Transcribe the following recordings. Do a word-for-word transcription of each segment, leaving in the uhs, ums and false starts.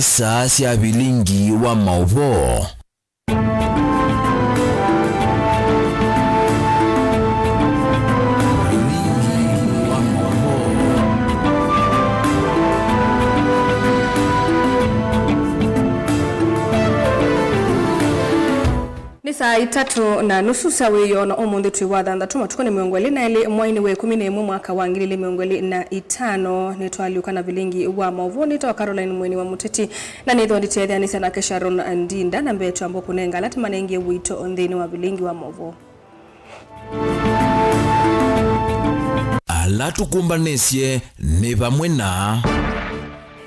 Saa sya vilingi wa maũvoo. Vilingi wa maũvoo. Nĩ saa itatũ na nusu sya wĩoo, na ũmũnthĩ twĩ wa thanthatũ, matukũ nĩ mĩongo ĩlĩ na elĩ, mwai nĩ wa ĩkũmi na ĩmwe, mwaka wa ngili ilĩ mĩongo ĩlĩ na itano. Nĩtwalyũka na vilingi wa maũvoo. Nĩtawa Caroline Mweni wa Mũteti, na nĩthwa nditetheanĩsya nake Sharon Ndinda, na mbee twamba kũnenga ala tũmanengie wito nthĩnĩ wa vilingi wa maũvoo. Ala tũkũmbanĩsye nĩ vamwe na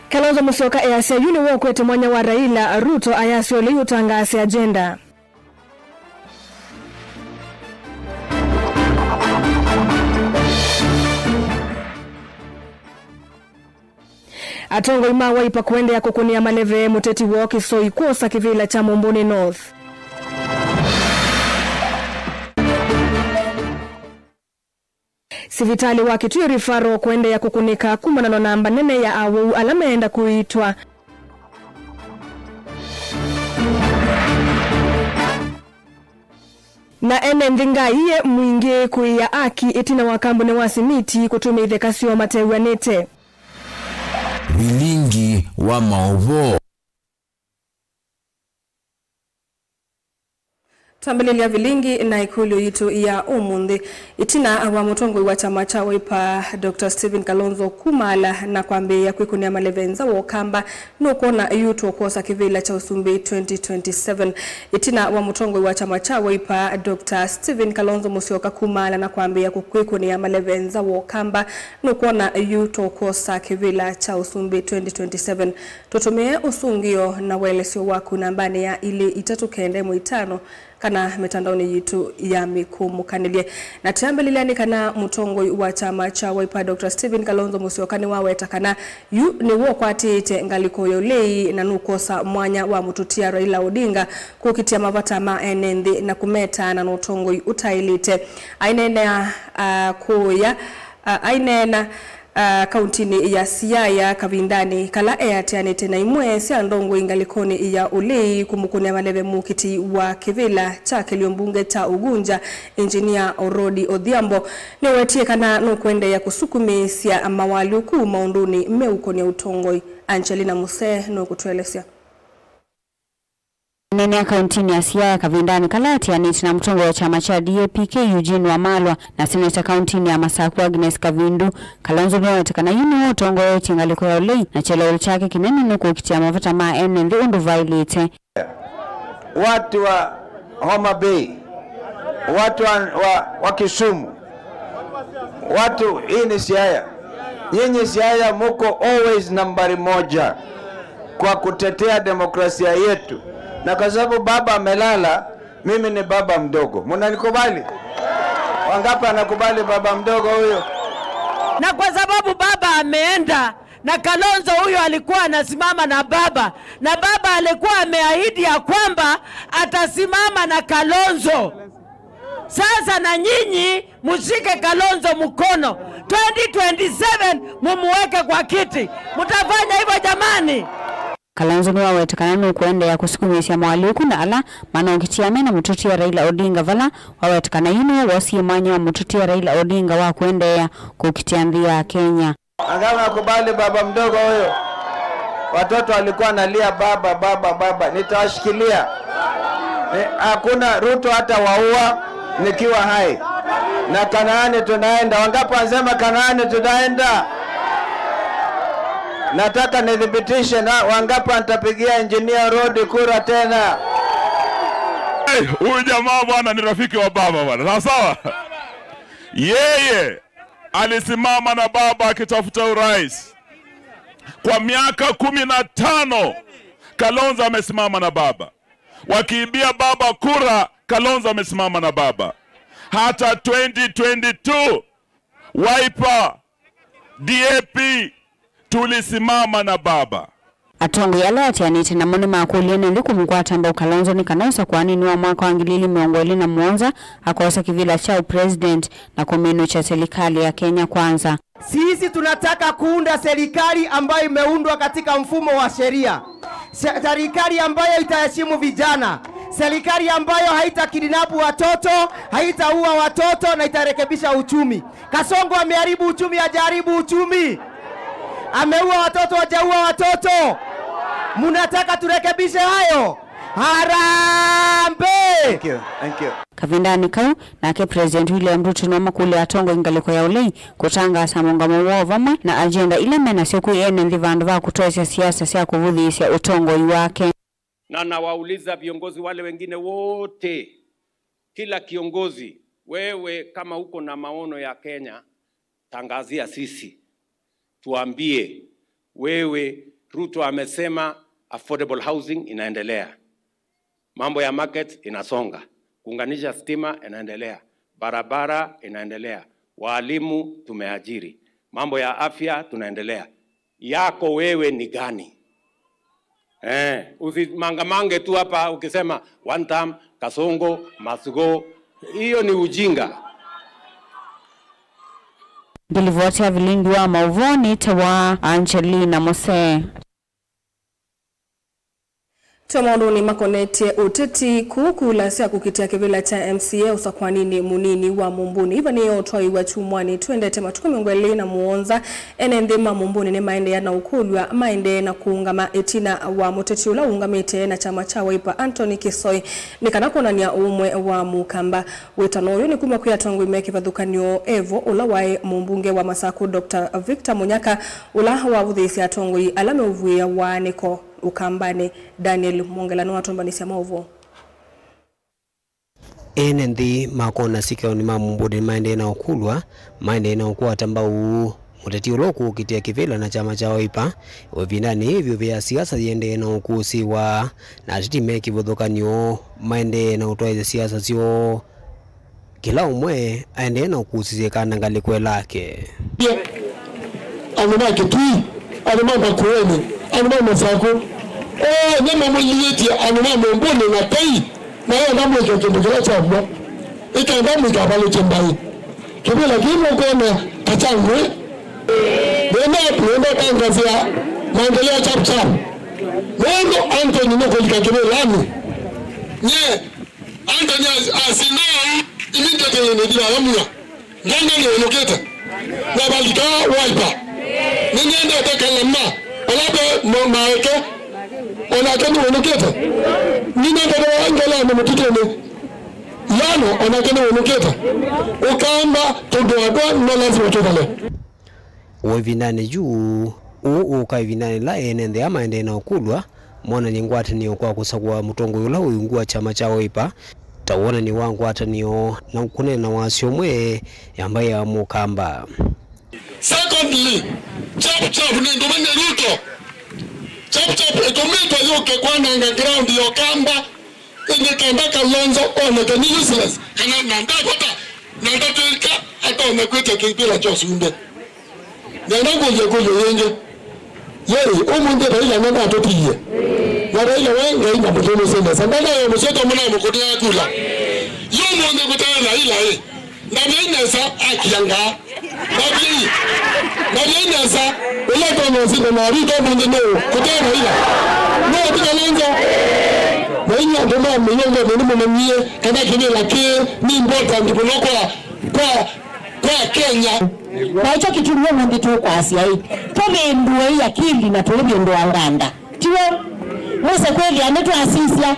Kalonzo Musyoka easya yu nĩw'o ũkwete mwanya wa Raila, Ruto ayasya ũlei ũtangaase agenda. Atongoi ma Wiper kũendeea kũkũnĩa maleve mũteti woo Kisoi kwosa kĩvĩla kya Mumbuni North. Sivitalĩ wa Kitui Referral kũendeea kũkũnĩka kumana na namba nene ya awau ala meenda kũiitwa. Na ene nthĩ ngaiie mwingĩ kũia aki ĩtina wa kambuni wa simiti kũtũmĩa itheka syoo matew'anĩte. Vilingi wa maũvoo. Twambĩlĩlya vilingi na ĩkũlyo yitũ ya ũmũnthĩ. Ĩtina wa mũtongoi wa kyama kya Wiper, Doctor Stephen Kalonzo kumaala na kwambĩĩa kwĩkũnĩa maleve nza wa Ũkamba, nũkwona yu tũkwosa kĩvĩla kya ũsumbĩ twenty twenty-seven. Ĩtina wa mũtongoi wa kyama kya Wiper, Doctor Stephen Kalonzo Musyoka kumaala na kwambĩĩa kwĩkũnĩa maleve nza wa Ũkamba, nũkwona yu tũkwosa kĩvĩla kya ũsumbĩ twenty twenty-seven. Tũtũmĩe ũsũngĩo na ũelesyo waku nambanĩ ya ilĩ itatũ kenda ĩmwe itano kana mĩtandaonĩ yitũ ya mĩkũmũkanĩlye. Na twĩambĩlĩlya nĩ kana mũtongoi wa kyama kya Wiper, Doctor Stephen Kalonzo Musyoka, nĩwaweta kana yu nĩw'o ũkwatĩĩte ngalĩko ya ũlei na nũkwosa mwanya wa mũtũtia Raila Odinga kũkitĩa mavata ma ene nthĩ na kũmetaa na ũtongoi ũtaĩlĩte. Aineenea, ah, kũya, ah, aineena ah, kauntinĩ ya Siaya kavindanĩ kala eatĩanĩte na imwe sya ndongoi ngalĩkonĩ ya ũlei kũmũkũnĩa maleve mũkiti wa kĩvĩla kya kĩlio mbunge kya Ugunja, Engineer Orodi Odhiambo, nĩwetie kana nũkũendeea kũsukumĩĩsya mawalyũku maũndũnĩ meũkonia ũtongoi. Angelina Musee nũkũtũelesya. Aneenea kauntinĩ ya Siaya kavindanĩ kala atianĩte na mũtongoi wa kyama kya D A P K Eugene Wamalwa na seneta kauntinĩ ya Masaku Agnes Kavindu, Kalonzo nĩwaweta kana yu nĩwe ũtongoetye ngalĩko ya ũlei na kyeleelo kyake kĩnene nĩ kũkitĩa mavata ma ene nthĩ ũndũ vaĩlĩte. Watu wa Homa Bay, watu wa, wa, wa Kisumu, watu, hii ni Siaya. Nyinyi Siaya muko always nambari moja kwa kutetea demokrasia yetu, na kwa sababu baba amelala, mimi ni baba mdogo. Mnanikubali? Wangapi anakubali baba mdogo huyo? Na kwa sababu baba ameenda, na Kalonzo huyo alikuwa anasimama na baba, na baba alikuwa ameahidi ya kwamba atasimama na Kalonzo. Sasa na nyinyi mshike Kalonzo mkono, twenty twenty-seven mumuweke kwa kiti. Mtafanya hivyo jamani? Kalonzo nĩwaweta kana nũkũendeea kũsukumĩĩsya moalyũku na ala manokitia me na mũtũtia Raila Odinga, vala waweta kana yu nĩwe wosie mwanya wa mũtũtia Raila Odinga wa kũendeea kũkitĩa nthĩ ya Kenya. Wangapi wanakubali baba mdogo huyo? Watoto walikuwa wanalia, "Baba, baba, baba." Nitawashikilia. Ni, hakuna Ruto hata waua nikiwa hai. Na Kanaani tunaenda. Wangapi wanasema Kanaani tunaenda? Nataka nithibitishe na wangapi nitapigia Engineer Orodi kura tena. Hey, huyu jamaa bwana ni rafiki wa baba bwana. Sawa sawa? Yeye alisimama na baba akitafuta urais. Kwa miaka kumi na tano, Kalonzo amesimama na baba. Wakiibia baba kura, Kalonzo amesimama na baba. Hata twenty twenty-two, Wiper, D A P, tulisimama na baba. Atongoi ala atianĩte namo nĩmakũlya ene nthĩ kũmũkwata mbau Kalonzo nĩ kana ũsakũanĩnĩ wa mwaka wa ngili ilĩ mĩongo ĩlĩ na mũonza akosa kĩvĩla kya ũpresident na kũminũkya serikali ya Kenya Kwanza. Sisi tunataka kuunda serikali ambayo imeundwa katika mfumo wa sheria. Se-, serikali ambayo itaheshimu vijana, serikali ambayo haitakidnap watoto, haitaua watoto na itarekebisha uchumi. Kasongo ameharibu uchumi, hajaharibu uchumi? Ameua watoto, hajaua watoto? Mnataka turekebishe hayo? Harambee! Thank you. Thank you. Kavindanĩ kau, nake President William Ruto nĩwamakũlya atongoi ngalĩko ya ũlei kũtangaasa mũũngamo woo vamwe na agenda ila menasyo kwĩ ene nthĩ vandũ va kũtwaĩsya siasa sya kũvũthĩĩsya ũtongoi wake. Na nawauliza viongozi wale wengine wote, kila kiongozi, wewe kama uko na maono ya Kenya, tangazia sisi, tuambie, wewe, Ruto amesema affordable housing inaendelea, mambo ya market inasonga, kuunganisha stima inaendelea, barabara inaendelea, walimu tumeajiri, mambo ya afya tunaendelea. Yako wewe ni gani? Eh, usimangamange tu hapa ukisema one term, Kasongo, must go. Hiyo ni ujinga. Ngilivoti ya vilindi wa maũvoo nĩtawa Angelina Mose. Twe maũndũnĩ makonetye ũteti, kũu kula sya kũkitĩa kĩvĩla kya M C A ũsakũaninĩ mũnini wa Mũmbũnĩ ivanĩĩe ũtwaĩwa kyumwanĩ twendete matukũ mĩongo ĩlĩ na mũonza. Ene nthĩ ma Mũmbũnĩ nĩmaendeea na ũkũlw'a maendee na kũũngama ĩtina wa mũteti ũla ũũngamĩte na kyama kya Wiper, Anthony Kisoi, nĩ kana kwonany'a ũũmwe wa Mũkamba. Wĩtano ũyũ nĩ kuma kwĩ atongoi me kĩvathũkany'o, evo ũla waĩ mũmbunge wa Masakũ, Doctor Victor Munyaka, ũla wavũthĩĩsye atongoi ala meũvuĩa waanĩko Ũkambanĩ. Daniel Mwongela nĩwatũmbanĩsya maũvoo. Ene nthĩ ma kona syĩkĩonĩ ma Mũmbũnĩ nĩmaendee na ũkũlw'a, maendee na ũkwata mbau mũteti ũla ũkũkitĩa kĩvĩla na kyama kya Wiper. Ĩvindanĩ yĩĩ vyũ ya siasa yĩendee na ũkũsĩĩwa, na ateti me kĩvathũkany'o maendee na ũtwaĩsya siasa syoo, kĩla ũmwe aendee na ũkũsĩsya ĩkanda ngalĩko ĩlake. Andũ ma Kĩtui, andũ ma Makueni, andũ ma Masakũ, onthe mamũliĩtye andũ ma Mũmbũnĩ na tei, na enda mwĩke kĩndũ kĩla kyavwa, ĩkenda mũikavalũkye mbaĩ. Kĩvĩla kĩĩ mũkwona ta kya ngũĩ. Nĩenda, nĩenda tangasĩa maendeleo chap chap. Nũndũ Anthony nũkũlika kĩvĩlanĩ. Nye, Anthony as-, asinda au, immediately nĩthira amua. Ndonga nĩũnũkĩte. Na valika Wiper. Nĩnyendete Kalama. Ala ve ma-, maeke. Onake nĩũnũkĩte. Nĩnendete ngela na mũtitũnĩ. Yano, onake nĩwĩnũkĩte. Ũkamba tũndũ andũ no lazima tũthale. Ũũ ĩvindanĩ yu, ũũ ũũka ĩvindanĩ ĩla ene nthĩ aa maendee na ũkũlw'a, monany'e ngwatanĩo kwa kũsakũa mũtongoi ũla wĩ ungu wa kyama kya Wiper, ta wonany'o wa ngwatanĩo na kũneena wasyo ũmwe ya mbaĩ ya Mũkamba. Secondly, chap chap nĩ ndũme nĩ Ruto. Chap chap ĩtũmĩtwe yũke kwananga ground ya Ũkamba. Ĩndĩ kenda Kalonzo oneke nĩ useless, kana na ndavota, na ndatwĩka atonya kwĩtya kĩvĩla kya ũsumbĩ. Nenda ngũlye ĩkũlyo yĩngĩ. Yei, ũmũnthĩ Raila nĩnatũtiie? Na Raila we Ngai na mũtũmĩsĩ nesa. Ndanayo mũsyĩtwa mũnamũkũnĩa kula. Yu ũmũnthĩ kũtae Raila ĩ. Ndavyai nesa akiangaa. Ndavyai. Ndavyai nesa. Ũla ũtonya ũsinda na Ruto ũmũnthĩ nũũ? Kũte Raila. Nũũ ti Kalonzo? Na inyuĩ andũ ma mĩyongo nĩ mũmanyie kana kĩvĩla kĩĩ nĩ important mũno kwa, kwa, kwa Kenya. Na ĩkyo kĩtumi ũmũnthĩ tũkwasya ĩ, tũvĩndũei akili na tũivĩndũa nganda. Tiw'o? Mwĩse kwĩthĩa nĩtwasisya.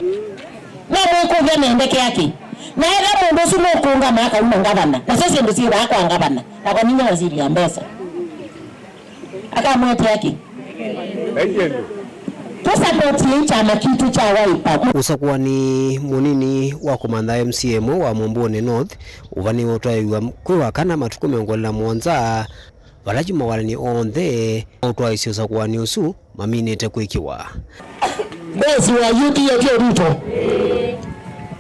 No mwĩkũlya nendekea kĩ? Na ethĩwa mũndũ ũsu nũkũngama akauma ngavana, nasyo syĩndũ syĩwaa kwa ngavana, nakwa ninyie waziri ya mbesa. Akamwetea kĩ? Tũsapotiei kyama kitũ kya Wiper. Ũsakũani mũnini wa kũmantha M C A ĩmwe wa Mũmbũnĩ North ũvanĩwe ũtwaĩw'a kwĩ wakana matukũ mĩongo ĩlĩ na mũonza, vala yu mawalani onthe maũtwaĩsye ũsakũani ũsu maminĩte kwĩkĩwa. Bosi wa U D F yo Ruto.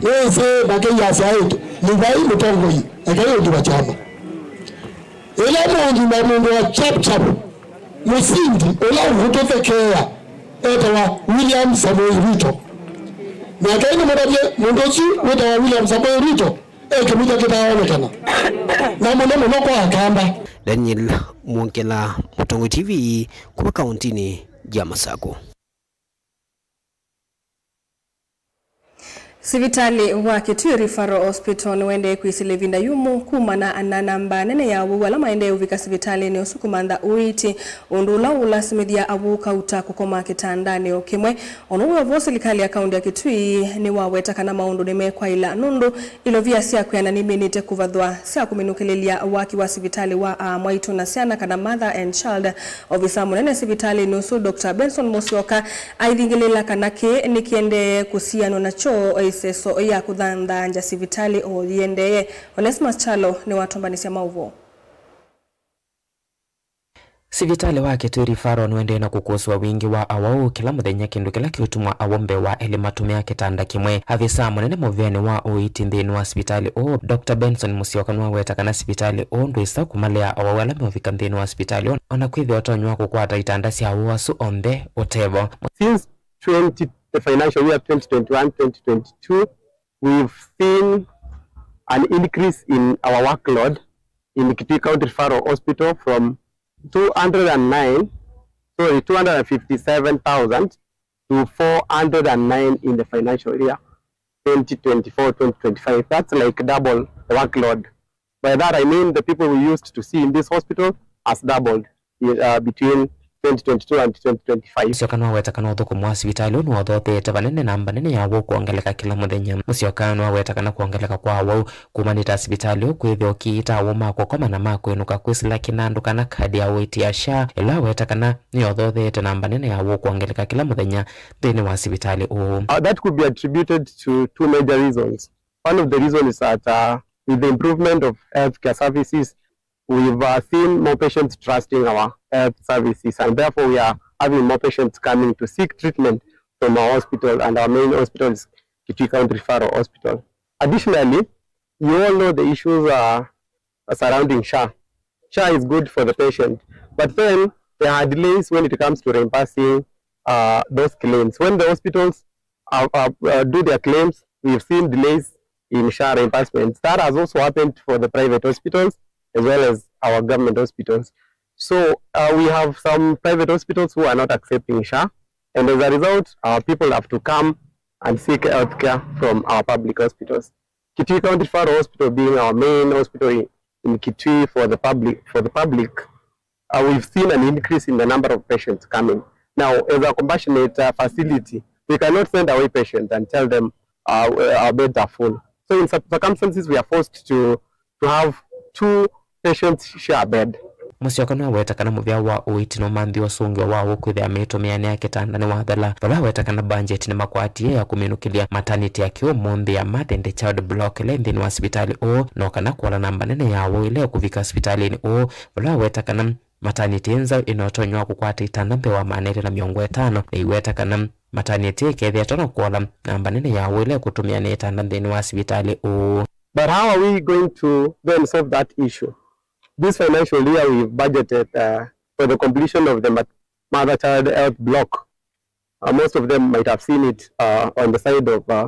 Nĩsĩ makĩiasya ĩndĩ, livai mũtongoi, ekai ũthi wa kyama. Ĩla mũũthi na mũndũ wa chap chap, mũsindi ũla ũkũtũthekeea, etawa William Samoei Ruto. Nake nĩmũtavye mũndũ ũsu wĩtawa William Samoei Ruto, e kĩmũtha kĩtaonekana, na mũno mũno kwa Akamba. Daniel Mwongela, Mũtongoi T V, kuma kauntinĩ ya Masakũ. Sivitalĩ wa Kitui Referral Hospital nĩwaendee kwĩsĩla ĩvinda yumũ kumana na namba nene ya awau ala maendee ũvika sivitalĩnĩ ũsu kũmantha ũiiti, ũndũ ũla ũũlasimĩthya awau kauta kũkoma kĩtandanĩ o kĩmwe. Ona wĩ o vo, silikalĩ ya kaunti ya Kitui nĩwaweta kana maũndũ nĩmekwaĩla nũndũ ilovia sya kwĩana nĩminĩte kũvathwa sya kũminũkĩlĩlya waki wa sivitalĩ wa aa mwaitũ na syana, kana mother and child. Ovisa mũnene sivitalĩnĩ ũsu, Doctor Benson Musyoka, aithingĩlĩĩla kana kĩĩ nĩkĩendee kũsianwa na kyoo ĩseso ya kũthanthaangya sivitalĩ o yĩendee. Onesmus Kyalo nĩwatũmbanĩsya maũvoo. Sivitalĩ wa Kitui Referral nĩũendee na kũkũsĩwa wingĩ wa awau kĩla mũthenya, kĩndũ kĩla kĩũtuma awau mbee wa elĩ matũmĩa kĩtanda kĩmwe. Avisa mũnene mũvĩanĩ wa ũiiti nthĩnĩ wa sivitalĩ ũũ, Doctor Benson Musyoka, nĩwaweta kana sivitalĩ ũũ ndwĩsa kũmalea awau ala meũvika nthĩnĩ wa sivitalĩ ũũ, ona kwĩthĩwa ũtonyi wa kũkwata itanda sya awau asu onthe ũtevo. Since twenty, the financial year twenty twenty-one, twenty twenty-two, we've seen an increase in our workload in Kitui County Referral Hospital from two hundred and nine, sorry, two hundred and fifty-seven thousand to four hundred and nine in the financial year twenty twenty-four, twenty twenty-five. That's like double the workload. By that I mean the people we used to see in this hospital has doubled, uh, between twenty twenty-two and twenty twenty-five. Musyoka nĩwaweta kana ũthũkũmi wa sivitalĩ ũũ nĩwothotheete vanene namba nene ya awau kwongeleka kĩla mũthenya. Musyoka nĩwaweta kana kwongeleka kwa awau kumanĩte sivitalĩ ũũ kwĩthĩa ũkiita awau ma kũkoma na ma kwĩnũka kwĩsĩla kĩnandũ kana kadi ya ũiiti ya SHA, ĩla aweta kana nĩyothotheete namba nene ya awau kwongeleka kĩla mũthenya nthĩnĩ wa sivitalĩ ũũ. Uh, that could be attributed to two major reasons. One of the reasons is that, uh, with the improvement of healthcare services, we've, uh, seen more patients trusting our health services, and therefore we are having more patients coming to seek treatment from our hospital, and our main hospital is Kitui County Referral Hospital. Additionally, you all know the issues, uh, surrounding SHA. SHA is good for the patient, but then there are delays when it comes to reimbursing, uh, those claims. When the hospitals, uh, uh, uh, do their claims, we've seen delays in SHA reimbursements. That has also happened for the private hospitals as well as our government hospitals. So, uh, we have some private hospitals who are not accepting SHA, and as a result, our people have to come and seek healthcare from our public hospitals. Kitui County Referral Hospital being our main hospital in, in Kitui for the public, for the public, uh, we've seen an increase in the number of patients coming. Now, as a compassionate, uh, facility, we cannot send away patients and tell them, uh, our beds are full. So in such circumstances, we are forced to, to have two patients share a bed. Musyoka nĩwaweta kana mũvĩa wa ũiiti nũmanthie ũsũngĩo wa awau kwĩthĩa mĩtũmĩanĩ ya kĩtanda nĩwathela, vala aweta kana mbanjeti nĩmakwatie ya kũminũkĩlya maternity ya kĩũmũnthĩ ya Mother and Child Block ĩla ĩ nthĩnĩ wa sivitalĩ ũũ, no kana kũola namba nene ya awau ĩla ĩkũvika sivitalĩnĩ ũũ, vala aweta kana maternity ĩ nzaũ ĩna ũtonyi wa kũkwata itanda mbee wa maana elĩ na mĩongo ĩtano, na iweta kana maternity ĩkethĩa ĩtonya kũola namba nene ya awau ĩla ĩkũtũmĩanĩa itanda nthĩnĩ wa sivitalĩ ũũ. But how are we going to then solve that issue? This financial year, we've budgeted, uh, for the completion of the mat-, mother child health block. Uh, most of them might have seen it, uh, on the side of, uh,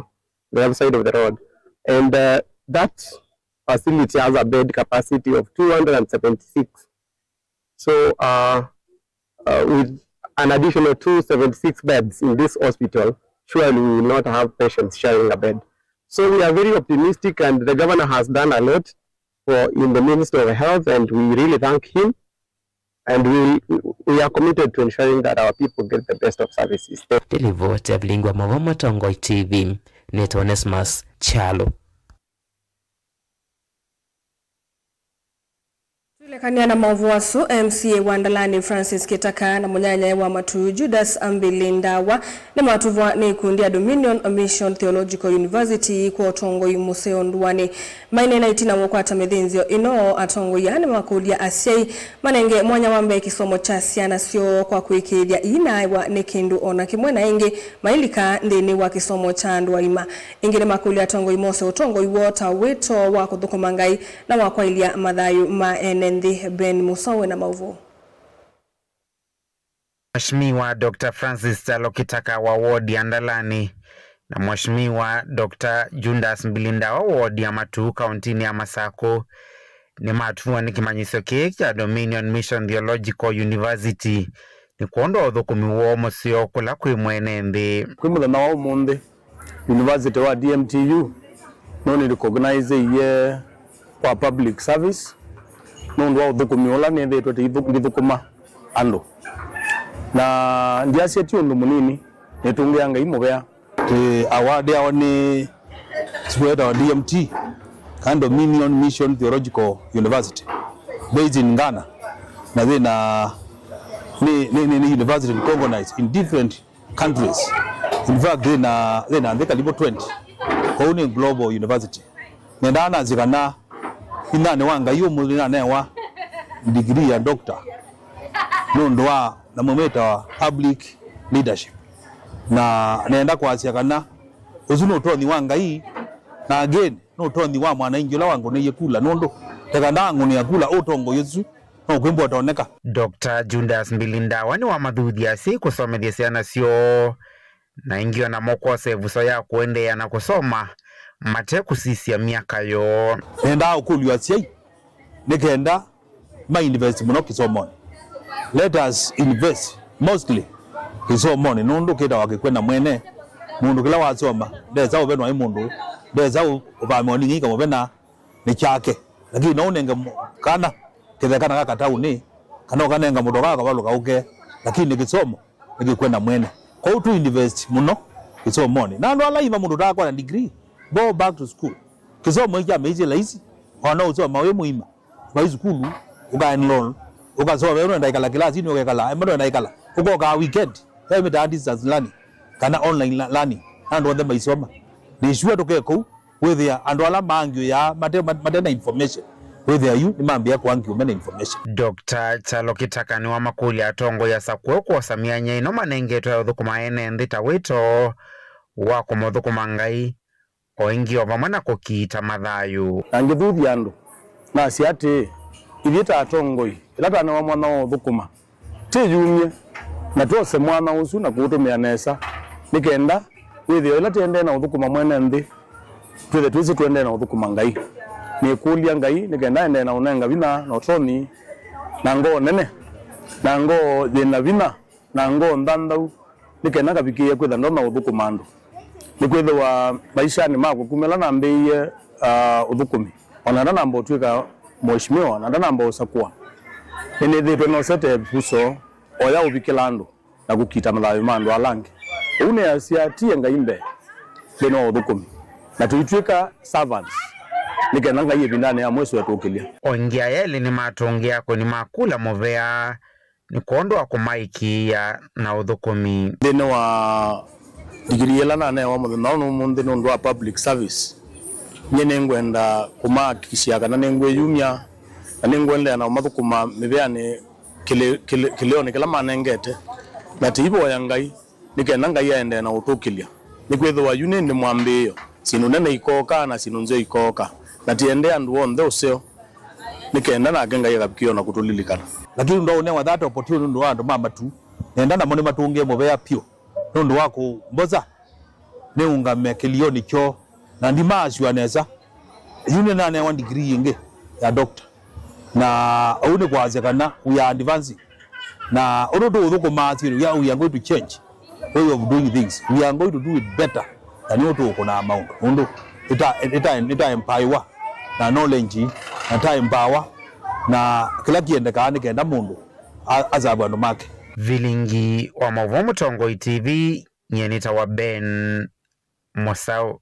the other side of the road. And, uh, that facility has a bed capacity of two hundred and seventy-six. So, uh, uh, with an additional two seventy-six beds in this hospital, surely we will not have patients sharing a bed. So we are very optimistic, and the governor has done a lot for, in the Ministry of Health, and we really thank him. And we, we are committed to ensuring that our people get the best of services. Nĩ livoti ya Vilingi wa Maũvoo Mũtongoi T V, nĩtawa Onesmus Kyalo. Twĩlekany'a na maũvoo asu, M C A wa Ndalani Francis Kĩtaka na mũnyanyae wa Matuu Judas Ambili Ndawa nĩmatuvwa nĩ ikundi ya Dominion Mission Theological University kwa ũtongoi mũseo ndũanĩ. Maineena ĩtina wa ũkwata mĩthĩnzĩo ĩno, atongoi aa nĩmakũlya asyai manenge mwanya wa mbee kĩsomo kya syana syoo kwa kũĩkĩĩthya iinaaĩwa nĩ kĩndũ o na kĩmwe, na ĩngĩ mailika nthĩnĩ wa kĩsomo kya andũ aima. Ĩngĩ nĩmakũlya atongoi mose ũtongoi woo ta wĩto wa kũthũkũma Ngai na wa kwaĩlya mathayũ ma ene nthĩ. Ben Musowe na maũvoo. Mheshimiwa Doctor Francis Kyalo Kĩtaka wa wodi ya Ndalani na Mheshimiwa Doctor Judas Mbilindawa wa wodi ya Matuu kauntinĩ ya Masakũ nĩmatuvwa nĩ kĩmanyĩsyo kĩĩ kya Dominion Mission Theological University nĩ kwondũ wa ũthũkũmi woo mũseo kũla kwĩ mwene nthĩ. Kwĩ mũthenya wa ũmũnthĩ, University wa D M T U nũnĩ recognize-ie kwa public service nũndũ wa ũthũkũmi ũla nĩthĩĩtwe tĩithu-, ngĩthũkũma andũ. Na ndyasya ti ũndũ mũnini, nĩtũngĩa Ngai mũvea. Eh, award yao nĩ sikuetawa D M T, kana Dominion Mission Theological University, based in Ghana. Na thĩna nĩ, nĩ, nĩ, nĩ university recognized in different countries. In fact, thĩna, thĩna nthĩ karibu twenty. Kwoou nĩ global university. Nendaa nasye kana inanĩ wa Ngai ũmũthĩ nanewa degree ya doctor nũndũ wa na mũmĩtawa public leadership. Na nenda kwasya kana ũsu nĩ ũtonyi wa Ngai, na again, nĩ ũtonyi wa mwanaingi ũla wangũnĩie kula, nũndũ teka ndaangũnĩa kula ũtongoi ũsu, no kwĩmbwa ũtoneka. Doctor Judas Mbilindawa nĩwamathuthya asyai kũsomethya syana syoo, na ĩngĩ o namo kwosa ĩvuso ya kũendeea na kũsoma mate kũsisya myaka yoo. Nendaa ũkũlya asyai nĩ kenda ma invest mũno kĩsomonĩ. Let us invest mostly kĩsomonĩ, nũndũ kĩtawa kĩkwenda mwene. Mũndũ kĩla wasoma ndesa ũvenwa nĩ mũndũ, ndesa ũ-, ũvamĩwa nĩ ng'ei kamũvena nĩ kyake, lakini no ũnenge mũ-, kana kĩtheka na gaka taũnĩ, kana ũkanenga mũtoka akavalũka ũke, lakini kĩsomo nĩkĩkwenda mwene. Kwoou tu invest mũno kĩsomonĩ. Na andũ ala ima mũndũ ũtakwona degree, go back to school. Kĩsomo ĩkya meisye laisi, ona ũsoma wĩ mũima. Vai sukulu, ũka enroll, ũkasoma, we nũenda ikala kilasinĩ, ũkekala, ema nũenda ikala, ũkokaa weekend, ve mĩtaa distance learning, kana online la-, learning, na andũ onthe maisoma. Nĩ sure tũke kũu, wĩthĩa andũ ala maangiũyaa mate, mate, mate na information, wĩthĩa yu nĩmambĩa kũangiũ mena information. Doctor Kyalo Kitaka nĩwamakũlya atongoi asakũe kwosa myanya ĩno manengetwe ya ũthũkũma ene nthĩ ta wĩto wa kũmũthũkũma Ngai, o ĩngĩ o vamwe na kũkiita mathayũ. Na ngĩthuthya andũ, nasya atĩĩ, ithyĩ ta atongoi, ĩla twanewa mwanya wa ũthũkũma, twĩyumye na twose mwanya ũsu na kũũtũmĩa nesa, nĩ kenda wĩthĩo ĩla tũendee na ũthũkũma mwene nthĩ, twĩthe twĩsĩ tũendee na ũthũkũma Ngai. Nĩkũlya Ngai nĩ kenda aendee na ũnenga vinya na ũtonyi na ngoo nene na ngoo yĩ na vinya na ngoo nthanthau, nĩ kenda ngavikĩĩa kwĩtha ndonya ũthũkũma andũ. Nĩkwĩthĩwa maishanĩ makwa kuma ĩla nambĩĩie, ah, ũthũkũmi, o na ndanamba ũtw'ĩka mũheshimiwa, na ndanamba ũsakũa, nĩnĩthĩĩtwe nosete ĩvuso o ya ũvikĩla andũ na kũkita mathayũ ma andũ ala angĩ. Ũu nĩasya tie Ngai mbee nthĩnĩ wa ũthũkũmi, na tũitw'ĩka servants, nĩ kenda Ngai ĩvindanĩ ya mwĩso etũkĩlya. O ĩngĩ aya elĩ nĩmatũngĩa akũni ma kula mũvea nĩ kwondũ wa kũmaĩkĩĩa na ũthũkũmi. Nthĩnĩ wa ndigiri ĩla nanewa mũthenya ũyũ nũmũnthĩ nũndũ wa public service, nyie nĩngwenda kũmahakikishia kana nĩngwĩyumya na nĩngũendelea na ũmathũkũma mĩvĩanĩ kĩlĩ-, kĩlĩ-, kĩlĩonĩ kĩla manengete, na tĩivoya Ngai nĩ kenda Ngai aendee na ũtũkĩlya. Nĩkwĩthĩwa yu nĩ nthĩ mwambĩĩo, syĩndũ nene ikooka na syĩndũ nzeo ikooka, na tĩendee andũ onthe ũseo, nĩ kenda nake Ngai akavikĩĩa na kũtũlilikana. Lakini ndwaũnewa that opportunity nũndũ wa andũ ma matu, nenda namo nĩmatũngĩe mũvea pyũ nũndũ wa kũmbosa nĩũngame kĩlĩonĩ kyoo, na ndimaasua nesa. Yu nĩnanewa degree ĩngĩ ya doctor, na ũu nĩ kwasya kana we are advancing. Na ũndũ tũũthũkũmaa syĩndũ, we are, we are going to change way of doing things. We are going to do it better than ũũ tũũkũnaa maũndũ. Ũndũ ĩta, ĩta, ĩta empower na knowledge na ta empower na kĩla kĩendekaa nĩ kenda mũndũ a-, asavwe andũ make. Vilingi wa maũvoo Mũtongoi T V, nyie nĩtawa Ben Mũsaũ.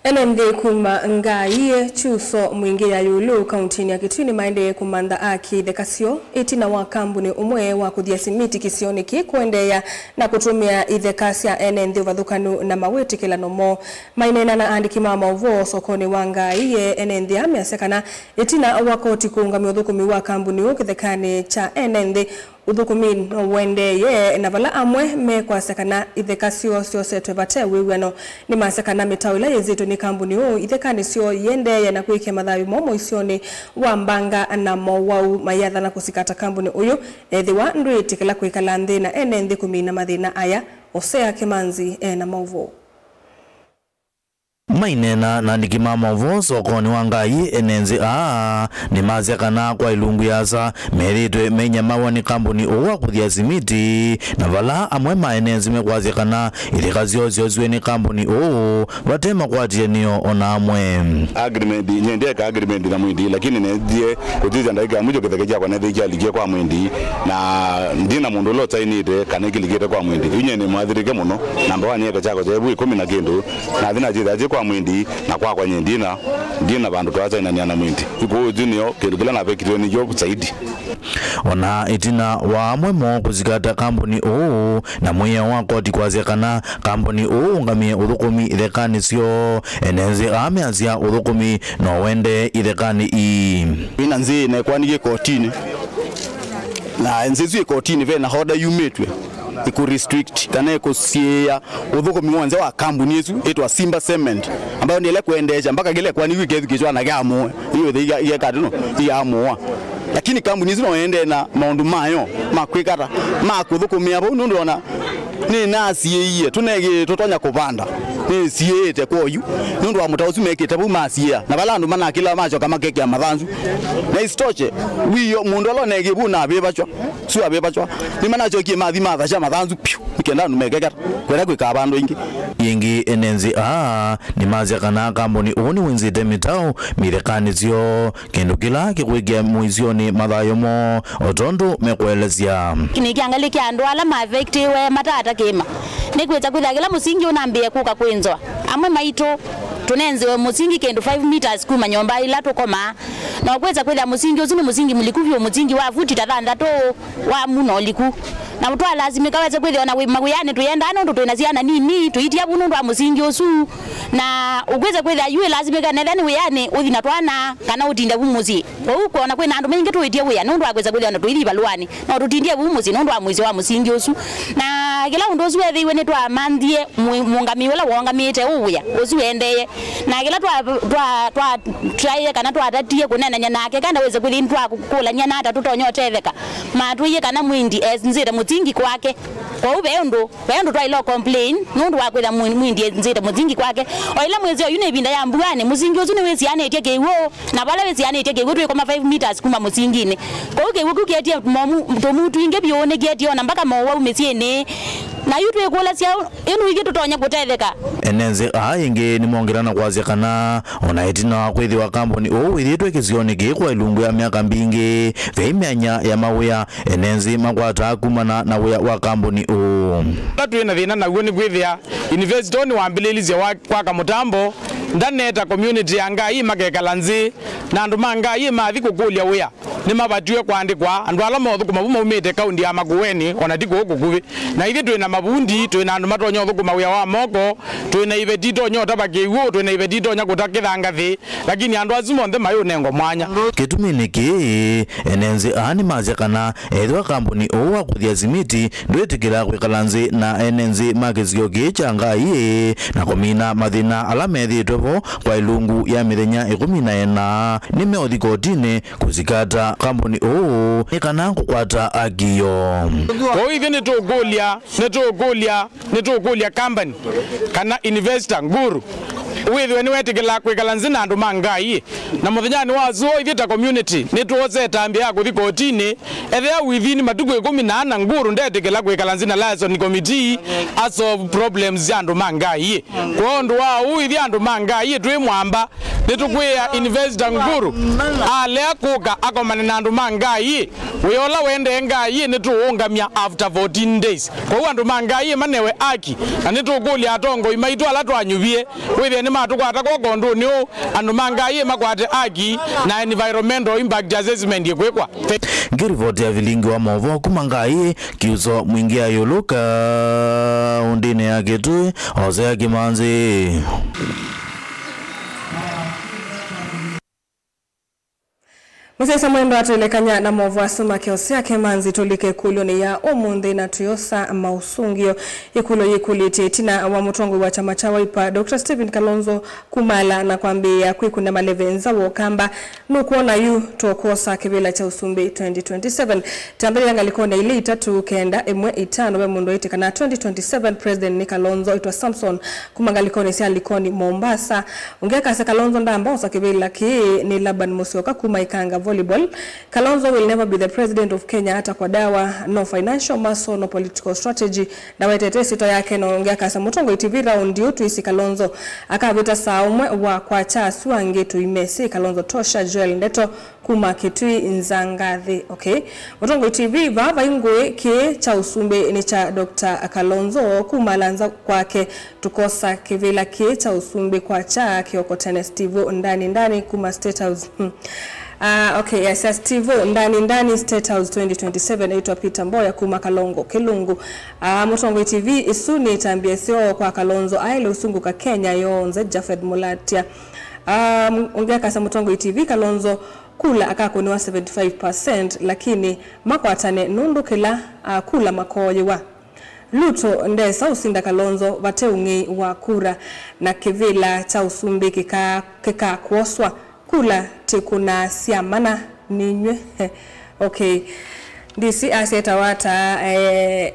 Ene nthĩ kuma Ngai, Kyuso, Mwingĩ ya Ĩũlũ, kauntinĩ ya Kitui nĩmaendee kũmantha aki itheka syoo ĩtina wa kambuni ũmwe wa kũthya simiti kĩsionĩ kĩĩ kũendeea na kũtũmĩa itheka sya ene nthĩ ũvathũkanu na mawĩtĩkĩlano moo. Maineena na aandĩki ma maũvoo sokonĩ wa Ngai, ene nthĩ aa measya kana ĩtina wa koti kũũngamya ũthũkũmi wa kambuni ũũ kĩthekanĩ kya ene nthĩ, ũthũkũmi no ũendeeye, na vala amwe mekwasya kana itheka syoo syosetwe vate wĩw'ano. Nĩmasya kana mĩtao ĩla yĩnzĩtwe nĩ kambuni ũũ ithekanĩ syoo yĩendeeye na kwĩkĩa mathayũ moo mũisyonĩ wa mbanga na mowau, mayĩathana kũsikata kambuni ũyũ ethĩwa ndwĩtĩkĩla kwĩkala nthĩ na ene nthĩ kũmina mathĩna aya. Osea Kĩmanzi e na maũvoo. Maineena na andĩki ma maũvoo sokonĩ wa Ngai, ene nzĩ aa nĩmasya kana kwa ilungu yĩasa methĩĩtwe meinyamawa nĩ kambuni ũũ wa kũthya simiti, na vala amwe ma ene nzĩ mekwasya kana itheka syoo syoosiwe nĩ kambuni ũũ vate makwatĩanĩo o na amwe. Agreement, nye ndieka agreement na Mwindi, lakini nendie kũtithya ndakika ya mwisho kĩtheke kyakwa nethĩ kyalikie kwa Mwindi, na ndina mũndũ ũla ũsainĩte kana kĩlikĩte kwa Mwindi. Yu nye nĩmwathĩrĩke mũno, namba wa nyeka kyakwa kyaĩ vu ĩkũmi na kĩndũ, nathi nakyĩthĩa kyĩ kwa Mwindi, na kwakwa nye ndina, ndina vandũ twasainania na Mwindi. Yu kwoou ĩsu nĩyo kĩndũ kĩla navekitwe nĩkyo zaidi. O na ĩtina wa amwe moo kũsikata kambuni ũũ, na mwĩao wa koti kwasya kana kambuni ũũ ũngamĩe ũthũkũmi ithekanĩ syoo, ene nzĩ aa measya ũthũkũmi no ũendee ithekanĩ ii. Wĩna nzĩ ĩnekwani yĩ kotinĩ, na nzĩ ĩsu ĩ kotinĩ ve na order yumĩtw'e ĩkũ restrict kana ĩkũsiĩĩa ũthũkũmi w'onthe wa kambuni ĩsu ĩtwa Simba Cement, ambayo nĩ ĩla kwendeesya mpaka kĩla ĩkwani kĩu kĩthukĩĩswa na kĩamũe. Iyo ĩthei iga-, igekatĩ no iamũa. Lakini kambuni ĩsu no ĩendee na maũndũ mayo ma kwĩkata, ma kũthũkũmĩa vau, nũndũ ona nĩnasiĩie tũnegĩ tũtonya kũvanda, nĩsiĩĩte kwoyu nũndũ wa mũtao ũsu mekĩte vau masiĩa, na vala andũ manakĩla macoka makekĩa mathanzu. Na isitoshe, wĩo mũndũ ala ũnegĩ vau navĩvaswa, su avĩvaswa, nĩmanacokie mathi mathasya mathanzu piũ, nĩ kenda andũ mekekata kwenda kwĩkaa vandũ ingĩ. Yĩngĩ ene nzĩ aa nĩmasya kana kambuni ũũ nĩwĩnzĩte mĩtao mithekanĩ syoo, kĩndũ kĩla kĩkwĩkĩa mũisyonĩ mathayũ moo, o tondũ mekũelesya. Nĩkĩangalĩkya andũ ala mavektiwe matata kĩma. Nĩkwĩsa kwĩthĩa kĩla mũsingi ũnambĩĩe kũka kwĩnzwa. Amwe maitũ tũnenziwe mũsingi kĩndũ five meters kuma nyũmba ila tũkomaa. Na ũkwĩsa kwĩthĩa mũsingi ũsu nĩ mũsingi mũliku vyũ, mũsingi wa vuti ta thanthatũ wa mũno ũliku. Na twalasimĩka wese kwĩthĩa ona wĩ mawĩanĩ tũyendaa nũndũ twĩ na syana nini, tũitia vu nũndũ wa mũsingi ũsu. Na ũkwĩsa kwĩthĩa yu ĩlasimĩka netha nĩ wĩanĩ ũthi na twana kana ũtinde vu mũsyĩ. Kwoou kwona kwĩna andũ maingĩ tũĩtie wĩa nũndũ wa kwĩsa kwĩthĩa ona tũithi ivalũanĩ, no tũtindie vu mũsyĩ nũndũ wa mũisyo wa mũsingi ũsu. Na kĩla ũndũ ũsu wethĩiwe nĩtwamanthie mũ-, mũũngamĩi ũla wongamĩte ũ wĩa ũsu ũendee. Na kĩla twa, twa, twa, twaĩe kana twatatie kũneenany'a nake kana wĩse kwĩthĩa nĩtwakũlany'a nata tũtonya ũtetheka, matwĩie kana Mwindi enzĩte mũsingi kwake. Kwoou ve ũndũ, ve ũndũ twaĩle complain nũndũ wa kwĩthĩa Mwi-, Mwindi enzĩte mũsingi kwake. O ĩla mwĩsĩ oyu nĩ ĩvinda ya mbuanĩ, mũsingi ũsu nĩwĩsianĩtye kĩw'ũ, na vala wĩsianĩtye kĩw'ũ twĩkoma five meters kuma mũsinginĩ. Kwoou kĩw'ũ kĩu kĩetie momu, tũmuu twingĩ vyũ, nĩkĩetie ona mbaka mowau mĩsyĩnĩ. Na yu twĩkũlasya, ĩndĩ ithyĩ tũtonya kũtetheka? Ene nzĩ aa ĩngĩ nĩmongela na kwasya kana o na ĩtina wa kwĩthĩwa kambuni ũũ wĩthĩĩtwe kĩsionĩ kĩĩ kwa ilungu ya myaka mbingĩ, ve myanya ya mawĩa ene nzĩ makwataa kumana na wĩa wa kambuni ũũ. Ũla twĩ na thĩna naw'o nĩ kwĩthĩa investor nĩwambĩlĩĩlisye wa-, kwaka mũtambo, ndaneta community ya Ngai makekala nzĩ, na andũ ma Ngai mathi kũkũlya wĩa. Nĩmavatiwe kũandĩkwa andũ ala mothũkũma vu maumĩte kaunti ya Makueni, o na ti kũũ kũkuvĩ. Na ithyĩ twĩ na mavundi, twĩ na andũ matonya ũthũkũma wĩa wa moko, twĩ na iveti itonya ũtava kĩw'ũ, twĩ na iveti itonya kũta kĩthangathĩ, lakini andũ asu monthe mayũnengwa mwanya. Kĩtuminĩ kĩĩ, ene nzĩ aa nĩmasya kana ethĩwa kambuni ũũ wa kũthya simiti ndwĩtĩkĩla kwĩkala nzĩ na ene nzĩ ma kĩsio kĩĩ kya Ngai na kũmina mathĩna ala methĩĩtwe vo kwa ilungu ya mĩthenya ĩkũmi na ĩna, nĩmeũthi kotinĩ kũsikata kambuni ũũ nĩ kana kũkwata akio. Kwoou ithyĩ nĩtũkũlya, nĩtũkũlya, nĩtũkũlya company kana investor nguru wĩthĩwe nĩwetĩkĩla kwĩkala nzĩ na andũ ma Ngai. Na mũthenyanĩ wa ũsũo, ithyĩ ta community nĩtwosa ĩtambya ya kũthi kotinĩ. Ethĩa within matukũ ĩkũmi na ana nguru ndetĩkĩla kwĩkala nzĩ na liaison committee a solve problems sya andũ ma Ngai. Kwa ũndũ wa ũu, ithyĩ andũ ma Ngai twĩ mwamba, nĩtũkwĩa investor nguru alea kũka akomane na andũ ma Ngai. Wĩa ũla wendee Ngai nĩtũũũngamya after fourteen days. Kwoou andũ ma Ngai manewe aki, na nĩtũkũlya atongoi maitũ ala twanyuvie wĩthĩe nĩmatũkwata kw'oko ũndũnĩ ũũ. Andũ ma Ngai makwate aki na environmental impact assessment ĩkwĩkwa. Ngĩrivoti ya vilingi wa maũvoo kuma Ngai, Kiuso Mwingĩ ayũlũka ũndĩnĩ ya Kĩtui, Hosea Kĩmanzi. Mũsyaĩĩsya mwendwa, twĩlekany'a na maũvoo asu ma kĩosea kĩmanzi, tũlike ĩkũlyo-nĩ ya ũmũnthĩ na tũyosa maũsũngĩo. Ĩkũlyo yĩkũlĩtye ĩtina wa mũtongoi wa kyama kya Wiper, Doctor Stephen Kalonzo, kumaala na kwambĩĩa kwĩkũna maleve nza wa Ũkamba, nũkwona yu tũkwosa kĩvĩla kya ũsumbĩ twenty twenty-seven? Tambĩlĩla ngalĩkonĩ ya ilĩ itatũ kenda ĩmwe itano, ve mũndũ waĩtye kana twenty twenty-seven president nĩ Kalonzo, aitwa Samson kuma ngalĩkonĩ sya Likoni, Mombasa. Ũngĩ akasya Kalonzo ndambosa kĩvĩla kĩĩ nĩ Laban Musyoka kuma Ikanga Volleyball. Kalonzo will never be the president of Kenya, hata kwa dawa, no financial muscle, no political strategy. Ndawetete ĩsyĩtwa yake, na ũngĩ akasya Mũtongoi T V raundi ĩĩ twĩsĩ Kalonzo akavĩta saa ũmwe wa kwakya asu angĩ tũimesĩ. Kalonzo tosha, Joel Ndeto kuma Kitui Nzangathi. Okay. Mũtongoi T V, vaa vai ngũĩ, kĩĩ kya ũsumbĩ nĩ kya Doctor Kalonzo, kumaala nza kwake tũkosa kĩvĩla kĩĩ kya ũsumbĩ kwakya kĩoko tene. Steve Ndani Ndani kuma State House. Hmm. Ah, okay, yes, yes, Steve Ndani Ndani, State House twenty twenty-seven, aitwa Peter Mboya kuma Kalongo Kĩlungu. Ah, Mũtongoi T V, isu nĩ ĩtambya ĩseo kwa Kalonzo, aĩle ũsungũka Kenya yonthe. Japhet Mulatia. Ah, m-, ũngĩ akasya Mũtongoi T V, Kalonzo kula akakũnĩwa seventy-five percent, lakini makwatane nũndũ kĩla, ah, kula makooyĩwa. Ruto ndesa ũsinda Kalonzo vate ũng'ei wa kura, na kĩvĩla kya ũsumbĩ kĩka-, kĩkakwoswa. Kula tikũnaa sya mana nĩnyw'ĩ. Okay. D C asya etawa ata, eh,